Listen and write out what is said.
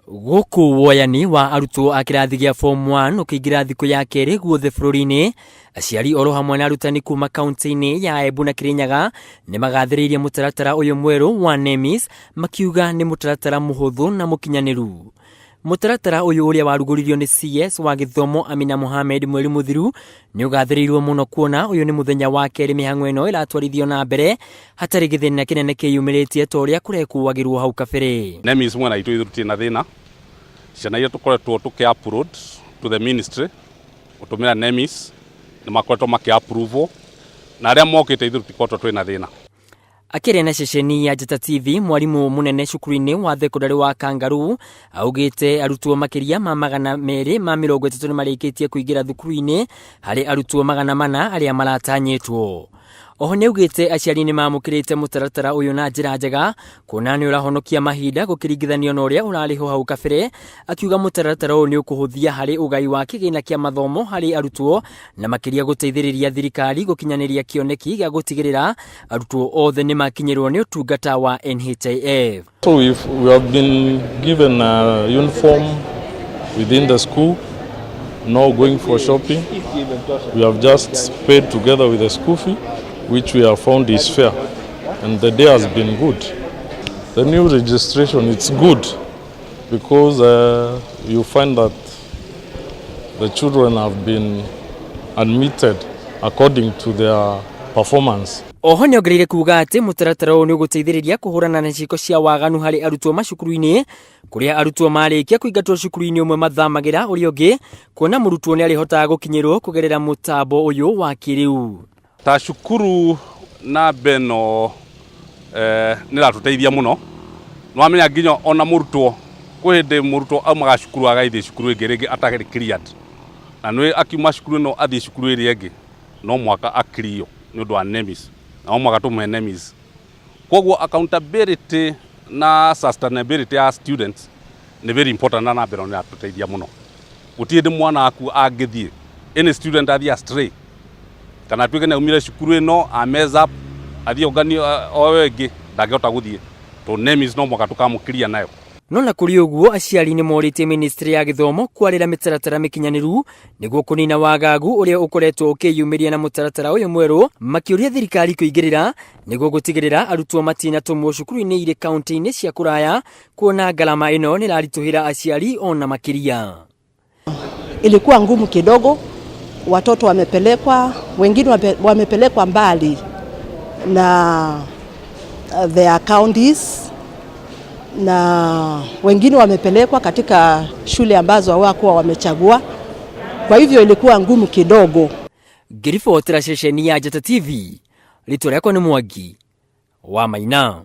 Gũkũ woyani wa arutwo a kĩrathi gĩa form 1 ũkĩingĩra thikũ ya kerĩ guothe bũrũri-inĩ, aciari oro hamwe na arutani kuma kaunti-inĩ ya Embu na Kĩrĩnyaga nĩ magathĩrĩirie mũtaratara ũyũ mwerũ wa NEMIS makiuga nĩ mũtaratara mũhũthũ na mũkinyanĩru. Mũtaratara ũyũ ũrĩa warugũririo nĩ CS wa gĩthomo Amina Mohamed mweri mũthiru nĩ ũgathĩrĩirio mũno kuona ũyũ nĩ mũthenya wa kerĩ mĩhang'o ĩno ĩratwarithio na mbere hatarĩ gĩthĩna kĩnene kĩyumĩrĩtie ta ũrĩa kũrekuagĩrwo hau kabere. NEMIS mwena witũ ithuĩ tũtirĩ na thĩna, ciana iria tũkoretwo tũkĩ upload to the ministry gũtũmĩra NEMIS nĩ makoretwo makĩ approve na arĩa mokĩte ithuĩ tũtikoretwo twĩna thĩna. Akĩaria na ceceni ya Njata TV, mwarimũ mũnene cukuru-inĩ wa thekondarĩ wa Kangaroo augĩte arutwo makĩria ma 230 nĩ marĩkĩtie kũingĩra thukuru-inĩ harĩ arutwo 400 arĩa maratanyĩtwo. Oho nĩaugĩte aciari nĩ mamũkĩrĩte mũtaratara ũyũ na njĩra njega kuona nĩ ũrahonokia mahinda gũkĩringithanio na ũrĩa ũrarĩho hau kabere, akiuga mũtaratara ũyũ nĩ ũkũhũthia harĩ ũgai wa kĩgĩna kĩa mathomo harĩ arutwo na makĩria gũteithĩrĩria thirikari gũkinyanĩria kĩoneki gĩa gũtigĩrĩra arutwo othe nĩ makinyĩrwo nĩ ũtungata wa NHIF. So we have been given a uniform within the school, no going for shopping. We have just paid together with the school fee, which we have found is fair. And the day has been good. The new registration, it's good because you find that the children have been admitted according to their performance. Oho nĩongereire kuga atĩ mũtaratara ũyũ nĩ ũgũteithĩrĩria kũhũrana na ciĩko cia waganu harĩ arutwo macukuru-inĩ kũrĩa arutwo marĩkia kũingatwo cukuru-inĩ ũmwe mathamagĩra ũrĩa ũngĩ, kuona mũrutwo nĩ arĩhotaga gũkinyĩrwo kũgerera mũtambo ũyũ wa kĩrĩu. Ta cukuru namba ĩno nĩ ĩratũteithia mũno. Nĩ wamenya nginya ona mũrutwo, kwĩ hĩndĩ mũrutwo aumaga cukuru agathiĩ cukuru ĩngĩ rĩngĩ atarĩ cleared, na nĩ akiuma cukuru ĩno athiĩ cukuru ĩrĩa ĩngĩ no mwaka akrio nĩ ũndũ wa NEMIS, na no mwaka tũmũhe NEMIS. Koguo accountability na sustainability ya students nĩ very important, na namba ĩno nĩ ĩratũteithia mũno. Gũtirĩ hĩndĩ mwana waku angĩthiĩ, any student athiĩ astray kana atuĩke nĩ aumire cukuru ĩno a mess up, athiĩ onganio oyo ĩngĩ, ndangĩhota gũthiĩ tondũ NEMIS no mwaka tũkamũkiria nayo. No na kũrĩ ũguo, aciari nĩ morĩtie ministry ya gĩthomo kwarĩra mĩtaratara mĩkinyanĩru nĩguo kũnina wagagu ũrĩa ũkoretwo ũkĩyumĩria na mũtaratara ũyũ mwerũ, makĩũria thirikari kũingĩrĩra nĩguo gũtigĩrĩra arutwo matinatũmwo cukuru-inĩ irĩ kaunti-inĩ cia kũraya, kuona ngarama ĩno nĩ ĩraritũhĩra aciari ona makĩria. Ilikuwa ngumu kidogo, watoto wamepelekwa, wengine wamepelekwa mbali na their counties na wengine wamepelekwa katika shule ambazo hawakuwa wamechagua. Kwa hivyo ilikuwa ngumu kidogo. Ngĩribotera ceceni ya Njata TV, rĩtwa rĩakwa nĩ Mwangi wa Maina.